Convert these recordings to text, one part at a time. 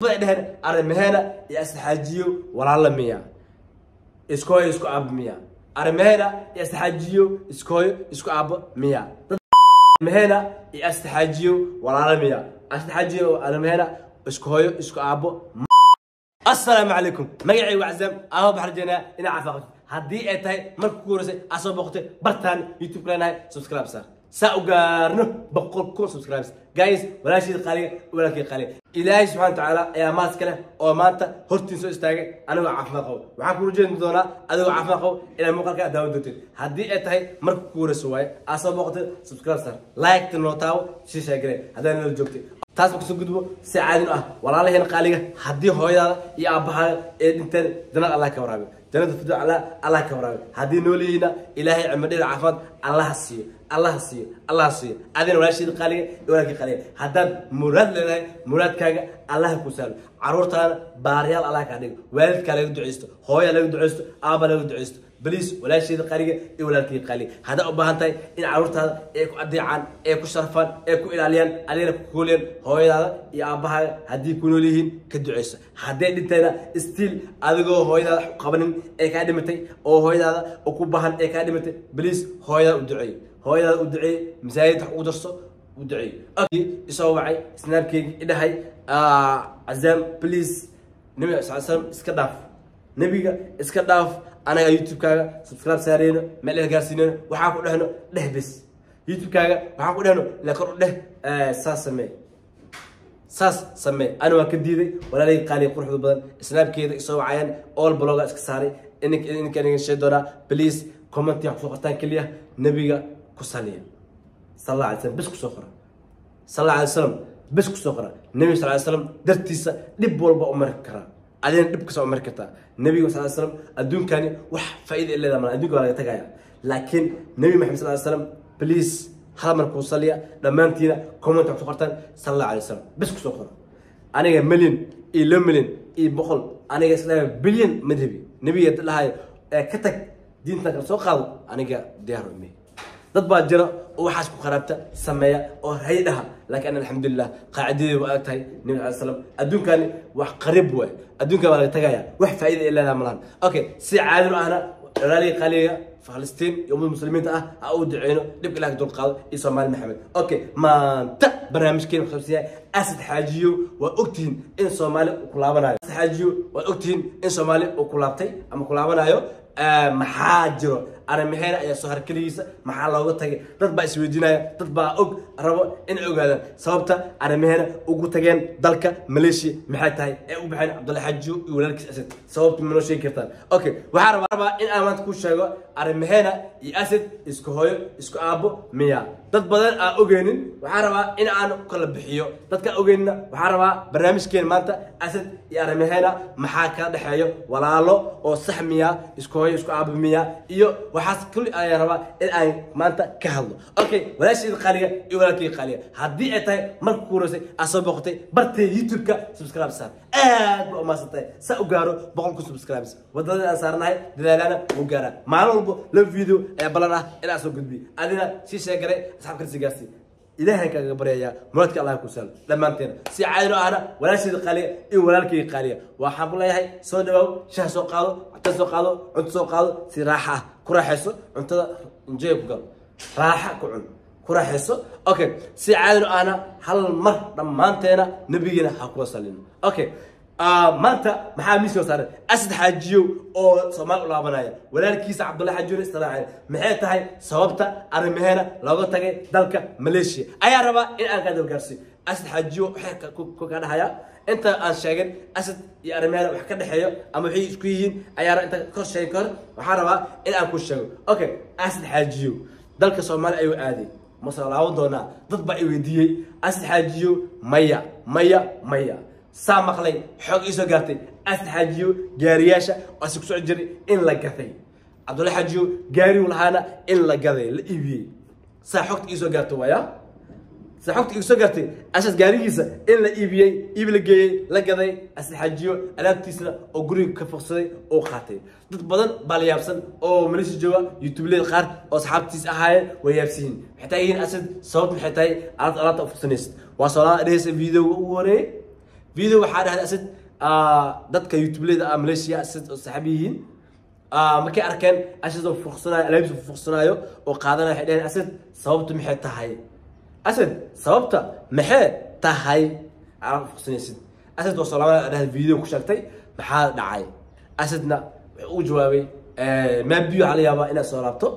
Dheheen arrimaheena iyo asxaajiyo walaala miya, iskooyo isku aabo miya? Arrimaheena iyo asxaajiyo iskooyo isku aabo miya? Arrimaheena iyo asxaajiyo walaala miya? Asxaajiyo arrimaheena isku hooyo isku aabo. Assalaamu calaykum, magacaygu Cazaam ama baxar jeynaa inaa caafimaad qabtid. Haddii ay tahay marka kugu horeysay aad soo boqotay bartaan YouTube leenahay, subscribe saar saa u gaarno 100,000 subscribes. Guys, walaashiid qaaliga, walaalkii qaaliga, Ilaahay subxana watacaala ayaa maas kale oo maanta hortiin soo istaagay anigoo caafimaad qabo. Waxaan ku rajeeni doonaa adigoo caafimaad qabo inaad muuqaalka daawan doontid. Haddii ay tahay marka kugu horeysa waaye aad soo boqotay, subscribe saar, like noo taawo, sii sheegare haddaan nala joogtay. Taas ma kasoo gudbo si caadin ah. Walaalaheen qaaliga, haddii hooyadaada iyo aabbahaaga ee dhinteen, jannada Allah ka waraabiyo, jannada fido Allah ka waraabiyo. Haddii nool yihiina, Ilaahay cimri dheer caafimaad Allah siiyo, Allah siiyo, Allah siiyo. Adina walaasheeda qaaliga iyo walaalkii qaaliga, haddaad muraad leedahay, muraadkaaga Allah ku sahlo. Caruurtaana baariyaal Allah kaa dhigo. Waalidkaa laga duceysto, hooyaa laga duceysto, aabba laga duceysto. Please, walaasheeda qaaliga iyo walaalkii qaaliga, haddaad u baahan tahay in caruurtaada ay ku adeecaan, ay ku sharfaan, ay ku ilaaliyaan, adigana ku kooliyaan, hooyadaada iyo aabbahaaga haddii ku nool yihiin ka duceyso. Hadday dhintayna, still adigoo hooyadaada qabanin ee kaa dhimatay oo hooyadaada ku baahan ee kaa dhimatay, please hooyadaada u duceey, hooyadaada u duceey, masaajid wax ugu darso, u duceey. Isoo wacay snapkeyga, idhahay: "Cazaam, please, Nabiga sal slam iska dhaaf, nebiga iska dhaaf. Anaga YouTube-kaaga subscribe saareyno, meel dheer gaarsiineyno. Waxaa ku dhehno dheh bis, YouTube-kaaga waxaa ku dhehno ila kor u dheh, saas samee, saas samee." Ana waan ka diiday. Walaalay qaaliga quruxda badan, snapkeeda isoo wacayaan, all block-ga iska saaray. Ininka idin sheegi doonaa, please comment wax kusoo qortaan keliya nebiga ku saliya, sal alla alay slam, bis kusoo qora, sal alla alay slam bes kusoo qora. Nebiga sal ly slam dartiisa dhib walba u mari karaa, adigna dhib kasta u mari kartaa. Nebiga sal ly slam adduunkani wax faa'iida ay leedahay malaha, adduunka waa laga tagaya, laakiin Nebi Maxamed sal ly slam please hal mar kuu saliya. Dhammaantiina comment wax ku qortaan sal allah alay wasalam bes kusoo qora. Aniga milyan iyo 2 milyan iyo 100, aniga islaam bilyan madhabi nebiga dhahayo ee ka tag diintan kala soo qaado, aniga diyaar umey. Dad baa jira oo waxaas ku qaraabta sameeya oo hay dhaha, laakiin ana alxamdulilah qaacidadeedu waa adag tahay. Nabi alay slam adduunkani wax qariib waay, adduunkan waa laga tagaya, wax faa'iida ay leedahay malahan. Okay, si caadil ahna walaalihii qaaliga Falastiin iyo ummadda muslimiinta ah ha u duceyno, dhibka Ilaah ka dulqaado, iyo Soomaali Maxamed. Okay, maanta barnaamijkeena wuxuu saabsan yahay Asad Xaajiyo. Waa ogtihiin in Soomaali uu ku laabanayo. Asad Xaajiyo, waad ogtihiin in Soomaali uu ku laabtay ama ku laabanayo. Maxaa jiro? Arrimaheena ayaa soo harkeligiisa, maxaa looga tagay? Dad baa isweydiinaya, dad baa og rabo inay ogaadaan sababta arrimaheena ugu tageen dalka Malaysia maxay tahay, ee u baxeen Cabdullahi Xaajiyo iyo walaalkiis Asad. Sababta ma noo sheegi kartaan? Okay, waxaan rabaa in aan maanta ku sheego arrimaheena iyo Asad isku hooyo isku aabbo miya. Dad badan aan ogeynin waxaan rabaa in aan kala bixiyo. Dadka ogeynina waxaan rabaa barnaamijkeena maanta Asad iyo arrimaheena maxaa kala dhexeeyo, walaalo oo sax miya, isku hooyo isku aabbo miya, iyo waxaas kulli ayaan rabaa in aan maanta ka hadlo. Okay, walaasheeda qaaliga iyo walaalkeyga qaaliga, haddii ay tahay marka ku horeysay aad soo boqotay bartay YouTube-ka, subscribe saar. Aad ba umahadsantahay. Saa u gaaro 100,000 subscribes, wadada aan saaranahay dadaalana wuu gaaraa. Maalin walbo laba video ayaa ballan ah in aan soo gudbiyo. Adina sii sheegaray, asxaab kale sii gaarsii. Ilaahay kaaga baryayaa muraadka Allah ku sahlo dhammaanteena. Si caadil ahna, walaasheeda qaaliga iyo walaalkeyga qaaliga, waxaan ku leeyahay soo dhawaaw, shaah soo qaado, cunto soo qaado, cunto soo qaado, si raaxa ah ku raaxayso cuntada, enjoy ku gal, raaxa ku cun, ku raaxayso. Okay, si caadil ahna hal mar dhammaanteena nabigeena ha kuwa salino. Okay, maanta maxaa miiska saaran? Asad Xaajiyo oo Soomaali u laabanaya, walaalkiisa Cabdullahi Xaajiyo israaceen. Maxay tahay sababta arrimaheena looga tagay dalka Malaysia ayaa rabaa in aan kaa gaarsiiyo. Asad Xaajiyo waxay ku ka dhahayaa inta aan sheegin Asad iyo arrimaheena wax ka dhexeeyo ama waxay isku yihiin ayaa inta kor sheegin kahor waxaan rabaa in aan ku sheego. Okay, Asad Xaajiyo dalka Soomaaliya ayuu aaday, ma soo laaban doonaa? Dad baa i weydiiyey. Asad Xaajiyo maya, maya, maya. Saa maqlay, xoog ii soo gaartay, Asad Xaajiyo gaariyaasha asi ku socon jiray in la gatay, Cabdullahi Xaajiyo gaarigu lahaana in la gaday, la iibiyey. Saa xogta ii soo gaartay waaya, saa xogta igu soo gaartay, Asad gaarigiisa in la iibiyey, iib la geeyey, la gaday, Asad Xaajiyo alaabtiisna oo guriga ka fogsaday oo qaatay. Dad badan baa la yaabsan oo Malaysia jooga, youtubeleda qaar oo asxaabtiis ahaayeen way yaabsiyiin. Waxay taagan yihiin: "Asad, sababta maxay tahay alaabta u fogsanaysid? Waa soo dhehaysa videoga ugu horeeyey." Video waxaa dhahday Asad dadka youtubeleda ah Malaysia Asad oo saaxiib yihiin markay arkeen Asad oo fuqsanayo alaabtiisa fuqsanayo oo qaadanaya, waxay dhaheen Asad sababta maxay tahay? Asad sababta maxay tahay alaab fuqsanaysid? Asad oo soo laabanaya dhahday video ku sheegtay maxaa dhacay? Asadna wuxuu u jawaabay maabiyo waxaa laga yaabaa inaad soo laabto,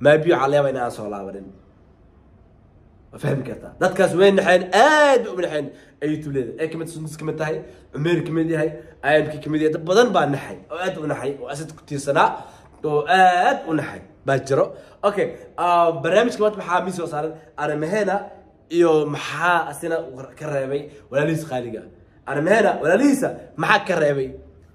maabiyo waxaa laga yaabaa inaan soo laabanin. Ma fahmi kartaa? Dadkaas way naxeen, aad u naxeen. Ay youtubeleda ay kamid Sundus kamid tahay, Cumeer kamid yahay, ayamki kamid yahay, dad badan baa naxay oo aad u naxay oo Asad ku tiirsanaa oo aad u naxay baa jiro. Okay, barnaamijka maanta maxaa miis soo saaran? Arrimaheena iyo maxaa asina ka reebay walaalihiis qaaliga? Arrimaheena walaalihiisa maxaa ka reebay?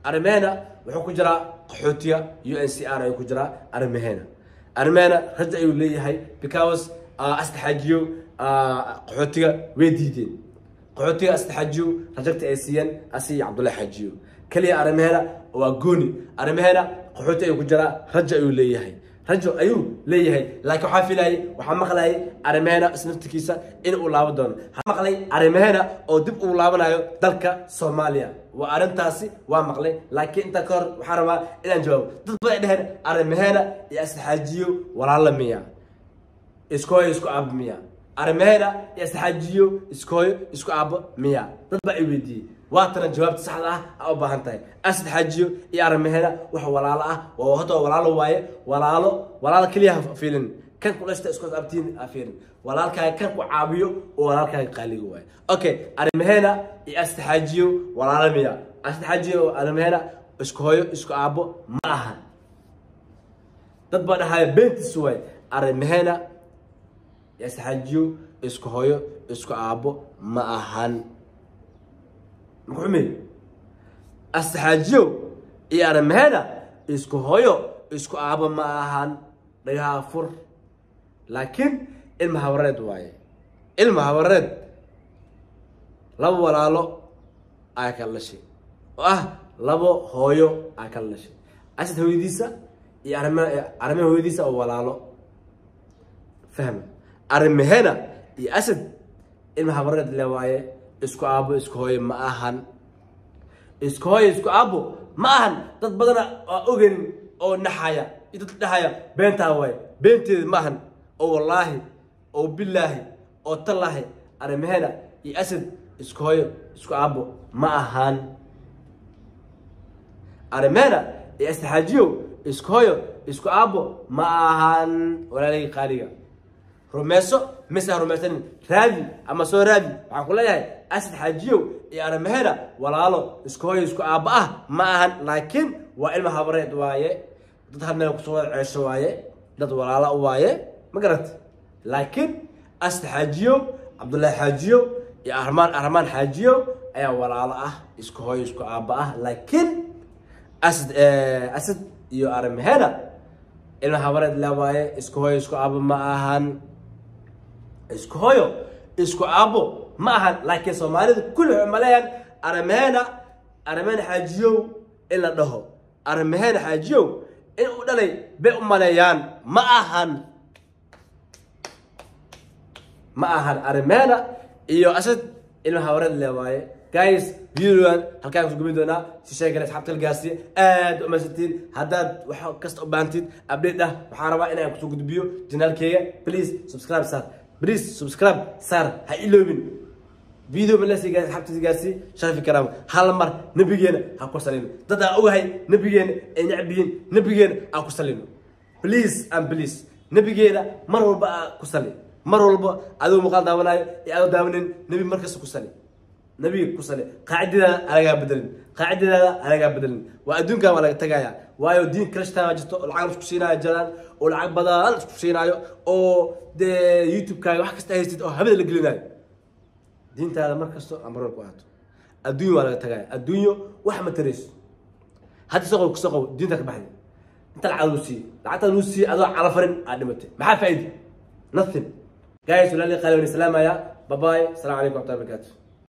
Arrimaheena wuxuu ku jiraa qaxootiga UNCR ayuu ku jiraa. Arrimaheena rajo ayuu leeyahay because Asad Xaajiyo qaxootiga way diideen. Qaxootiga Asad Xaajiyo rajagta ay siiyeen asi iyo Cabdullahi Xaajiyo kaliya. Arrimaheena waa gooni. Arrimaheena qaxooti ayuu ku jiraa, rajo ayuu leeyahay, rajo ayuu leeyahay. Laakiin waxaa filayay, waxaa maqlayay arrimaheena isnaftikiisa in uu laaban doono. Maqlay arrimaheena oo dib uu laabanayo dalka Soomaaliya, waa arrintaasi waa maqlay. Laakiin intaa ka hor waxaan rabaa inaan jawaabo dad badan ay dhaheen arrimaheena iyo Asad Xaajiyo walaala miya, isku hooyo isku aabo miya? Arrimaheena iyo Asad Xaajiyo isku hooyo isku aabo miya? Dad baa i weydiiyey, waatana jawaabta saxda ah aa u baahan tahay. Asad Xaajiyo iyo arrimaheena wax walaalo ah waa hadda walaalo waaye. Walaalo walaalo keliya ha fiilin, kan ku dhashta isku abtiin ha fiilin, walaalkaaga kan ku caawiyo oo walaalkaaga qaaliga waaye. Okay, arrimaheena iyo Asad Xaajiyo walaalo miya? Asad Xaajiyo oo arrimaheena isku hooyo isku aabo ma aha. Dad baa dhahaya beentiis waaye. Arrimaheena iyo Asad Xaajiyo isku hooyo isku aabo ma ahan. Muxuu Asad Xaajiyo iyo arrimaheena isku hooyo isku aabo ma ahan, dhagaha fur. Laakiin ilma habareed waaye, ilma habareed laba walaalo ayaa kala dhashay oo ah labo hooyo ayaa kala dhashay. Asad hooyadiisa iyo arrimaha hooyadiisa oo walaalo fahma. Arrimaheena iyo Asad ilma habareed le waaye, isku aabo isku hooyo ma ahan, isku hooyo isku aabo ma ahan. Dad badana waa ogeyn oo naxaya iyo dad dhahaya beentaa waaye, beenteeda ma ahan. Oo wallaahi oo bilaahi oo tallaahi arrimaheena iyo Asad isku hooyo isku aabo ma ahan. Arrimaheena iyo Asad Xaajiyo isku hooyo isku aabo ma ahan. Walaalihii qaaliga, rumayso mise ha rumaysanin, raadi ama soo raadi. Waxaan ku leeyahay Asad Xaajiyow iyo arrimaheena walaalo isku hooyo isku aabo ah ma ahan, laakiin waa ilma habareed waaye. Dad hal meel kusoo wada ceesho waaye, dad walaalo waaye, ma garat? Laakiin Asad Xaajiyow, Cabdullaahi Xaajiyow iyo Armaan Xaajiyow ayaa walaalo ah, isku hooyo isku aabo ah. Laakiin Asad iyo arrimaheena ilma habareed la waaye, isku hooyo isku aabo ma ahan, isku hooyo isku aabo ma ahan. Laakiin Soomaalida kulli waxay maleeyaan arrimaheena Xaajiyow in la dhaho arrimaheena Xaajiyow in uu dhalay bay u maleeyaan. Ma ahan, ma ahan. Arrimaheena iyo Asad ilma habareed le waaye. Guys, videogan halkaan ku gubin doonaa, si sheegana asxaabta gaarsiiya. Aad u mahadsantiin. Haddaad wax kasta u baahantiid update ah, waxaan rabaa inaan kusoo gudbiyo channelkeyga. Please subscribe saar, please subscribe saar, ha iloobin. Video balasi asxaabta gaarsiiya, sharafi karaama. Hal mar nabigeena ha ku salino. Dad aan ogahay nabigeena ay necab yihiin, nabigeena ha ku salino, please and please. Nabigeena mar walba ku sali, mar walba adoo muuqaal daawanayo iyo adoo daawanin, nabi markasta ku sali, nabiga ku sali. Qaacidadaada halagaa bedelin, qaacidadaada halagaa bedelin. Waa adduunkan waa laga tagaya, waayo diin krishtaan baa jirto oo lacag isku siinaayo jiraan oo lacag badan isku siinaayo oo dee youtube-kaaga wax kasta haystid oo habada la gelinayo. Diintaada mar kasto amrool ku ahaato. Adduunyo waa laga tagaya, adduunyo wax ma tarayso. Hadda soo qabo, kusoo qabo diinta ka baxday, inta lacag luu siiyey, lacagta luu siiyey adoo calafarin aad dhimatay, maxaa faa'iidi? Nothing, guys. Walaalii qaali, waan islaamaya. Bye bye, asalaamu calaykum waraxmatullahi wabarakaatu.